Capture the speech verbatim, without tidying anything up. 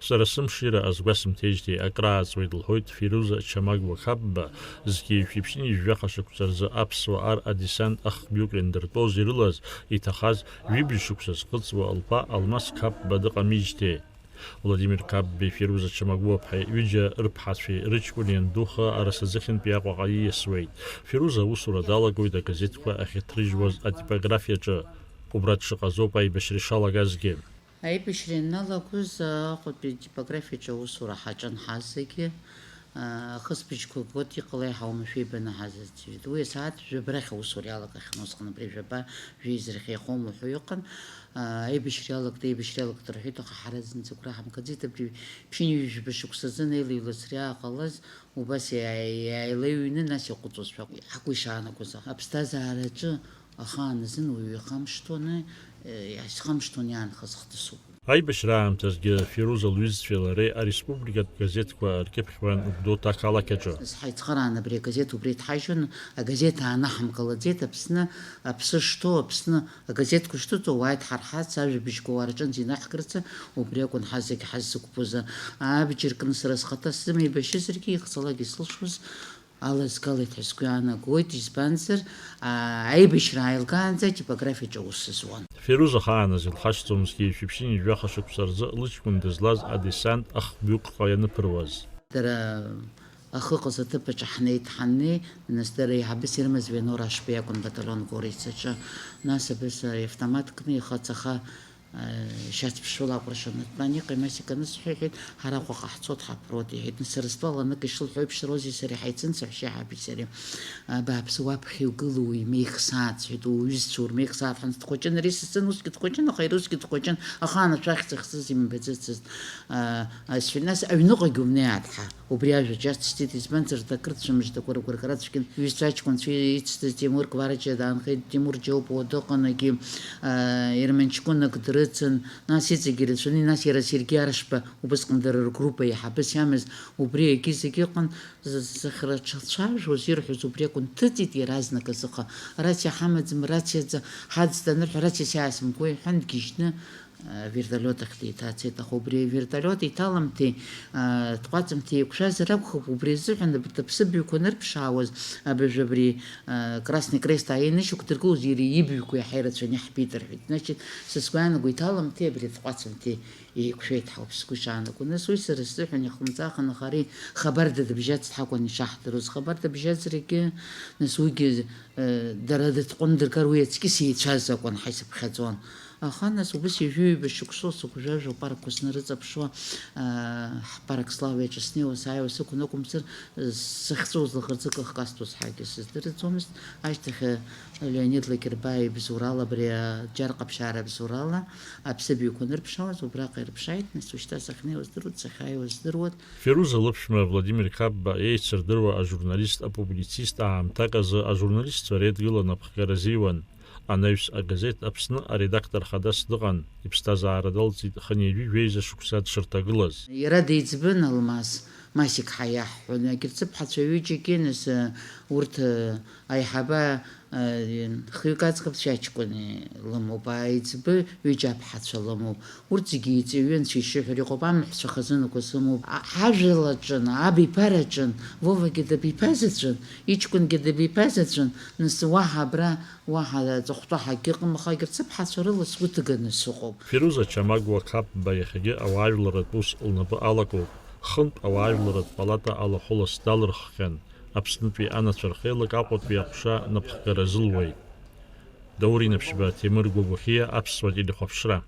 Сара сымшира азгәасымҭеижьҭеи акрааҵуеит, лҳәоит Фируза Чамагуа Қапба, зқьи жәшәи ԥшьынҩажәи жәаха шықәса рзы аԥсуаа ар адесант ахҩык иандыртәоз ирылаз, иҭахаз ҩыбжь шықәса зхыҵуа лԥа Алмас Қапба дыҟамижьҭеи. Владимир Қапбеи Фируза Чамагәуаԥҳаи ҩыџьа рыԥҳацәеи рыҷкәыни иандухы Арасаӡыхьынтәи Аҟәаҟа ииасуеит. Фируза аусура далагоит агазеҭқәа ахьыҭрыжьуаз атипографиаҿы. Убра дшыҟазоуп аибашьра ишалагазгьы. Аибашьра ианалагоз Аҟәатәи атипографиаҿы аусура ҳаҿын ҳазегьы. Ахысбыжьқәа год иҟалеи ҳаумашәа ибаны ҳазыӡырҩит. Уи асааҭ жәаба рахь аусура иалагахьан, усҟан абри жәаба, жәеиза рахь иахоума ҳәа иҟан. Аибашьра иалагт, аибашьра иалагт рҳәеит, аха ҳара зынӡак раҳамгаӡеит. Абри ԥшьынҩажәи жәаба шықәсазы анеилаҩлацара иааҟалаз, убас иааи-, иааилаҩҩны, нас иаҟәыҵуазшәа ҳгәы ишаанагоз. Аԥсҭазаараҿы ахаан азын уаҩы ихамышҭуаны, э, иаасхамышҭуан иаанхаз хҭысуп. Аибашьра аамҭазгьы Фируза лҩызцәеи лареи ареспубликатә газеҭқәа ркьыԥхьуан Гәдоуҭа ақалақь аҿы. Ҳаицхыраан абри агазеҭ убра иҭҳажьуан, агазеҭ аанаҳамкылаӡеит, Аԥсны аԥсы шҭоу, Аԥсны агазеҭқәа шҭыҵуа, уааит ҳарҳац, ажәабжьқәа уа рҿынӡа инаҳкырцы, убри акәын ҳазегь ҳаззықәԥоз. Абџьар кны сара схаҭа сзымеибашьызаргьы, ихцалак исылшоз алазгалеит ҳәа сгәы иаанагоит, избанзар, аа, аибашьра ааилгаанӡа атипографиаҿы аус зуан. Фируза ахааназ илхашҭӡомызт, зқьи жәшәи ԥшьынҩажәи жәаха шықәса рзы лыҷкәын дызлаз адесант ахҩыкҟа ианыԥыруаз. Дара ахы ыҟаз аҭыԥ аҿы ҳнеит, ҳаннеи, нас дара еиҳабыс ирымаз Венор Ашба иакәын батальон Горицаҿы. Нас абас автомат кны ихы ацаха, э, шьацԥшшәыла акәыршаны дтәан, иҟеи-масеи каны сҳәеит, ҳара Аҟәаҟа ҳцоит, ҳаԥроит, иҳәеит. Нас сара стәала анык ишылҳәо еиԥш, Розеи сареи ҳаицын, саҳәшьа ҳаби сареи. Абааԥсы, уаԥхьа иугылоу имеих сааҭ, сҳәеит, уҩызцәа урмеих сааҭ, ҳанс дхәыҷын, ари сыцын, усгьы дхәыҷын, аха иара усгьы дхәыҷын, ахаан ашәахь ҵых сызимбаӡацызт. А, а, сҳәеит, нас аҩныҟагьы умнеи, аҭҳа. Убри ажәа џьарцәтәит, избанзар, дакырцәа мыждақәа рыгәырӷьара цәгьан, иҩызцәа аҷкәынцәа ицҭаз Тимур Кварачиа даанхеит, Тимур Џьоуп уа дыҟан, егьи, а, ерманчкәынак дрыцын, нас иҵегьы ирацәаны, нас иара Сергеи Аршба, убысҟан дара ргруппа еиҳабыс иамаз, убри егьи зегьы ыҟан, з-, зыхра ҽацәажәоз ирҳәоз убри акәын, дҭыҵит иаразнак азыха, рациа ҳамаӡам, рациаӡа ҳаӡӡа анырҳәа, рациа сиасымго, иҳәан, дгьежьны, вертолиот ахь деиҭацеит, аха убри авертолиот иҭаламҭеи, а, дҟәаҵымҭеи еиқәшәазар акәхап, убри азыҳәан абарҭ аԥсыбаҩқәа анырԥшаауаз, абыржә абри, а, Красный Крест ааины ишьақәдыргылоз иара ибаҩқәа иаҳа ирацәаны иаҳбеит рҳәеит. Значит, са сгәы иаанаго, иҭаламҭеи абри атҟәацымҭеи еиқәшәеит ҳәа ауп сгәы ишаанаго. Нас уи сара сзыҳәан ихлымӡаахын, аха ари хабарда дыбжьаӡт ҳакәын ишаҳдыруаз. Хабарда бжьаӡрагьы, нас уигьы, э, дара дытҟәындыргар уи аҵкьыс еицәаз акәын ҳәа исыԥхьаӡон. Аха нас убас ҩажәи ҩба шықәсоу сыгәжәажәо апаркқәа снарыҵаԥшуа, аа, ҳпарк Славиаҿы снеиуа сааиуа сықәын акәымзар, сахьҵәуоз лаӷырӡык ахкасҭәоз ҳәагьы сыздырӡомызт. Ашьҭахь, Леонид Лакербаа ибзоурала абри аџьар ҟаԥшьаара абзоурала аԥсыбаҩқәа анырԥшаауаз убраҟа ирыԥшааит, нас уажәшьҭа сахьнеиуа здыруеит, сахьааиуа здыруеит. Фируза лыԥшәма Владимир Қапба еицырдыруа ажурналист, апублицист аамҭак азы ажурналистцәа реидгыла напхгара азиуан. Анаҩс агазеҭ Аԥсны аредактор хадас дыҟан, иԥсҭазаара далҵит хынҩажәи жәеиза шықәса дшырҭагылаз. Иара деиҵбын Алмас, Масик ҳәа иаҳҳәон, егьырҭ сыԥҳацәа ҩыџьагьы, нас, урҭ, аиҳабы, хҩык аӡӷабцәа аҷкәын лымоуп, аиҵбы ҩыџьа аԥҳацәа лымоуп. Урҭ зегьы иҵаҩы анцәа ишыҳәара иҟоуп, амаҳәцәа хазынақәа сымоуп. А-, ҳажәлаҿын, абиԥараҿын, Вовагьы дабиԥазаҵәын, иҷкәынгьы дабиԥазаҵәын, нас уаҳа абра, уаҳа аҵыхәтәа ҳагьыҟам, аха егьырҭ сыԥҳацәа рыла сгәы ҭыганы сыҟоуп. Фируза Чамагуа Қапба иахьагьы ауаажәларратә ус лнапы алакуп. Хынтә ауаажәларратә палата алахәылас далырххьан, Аԥснытәи анацәа рхеилак Аҟәатәи аҟәша напхгара азылуеит. Даур Инаԥшьба, Ҭемыр Гәагәахиа, Аԥсуа телехәаԥшра.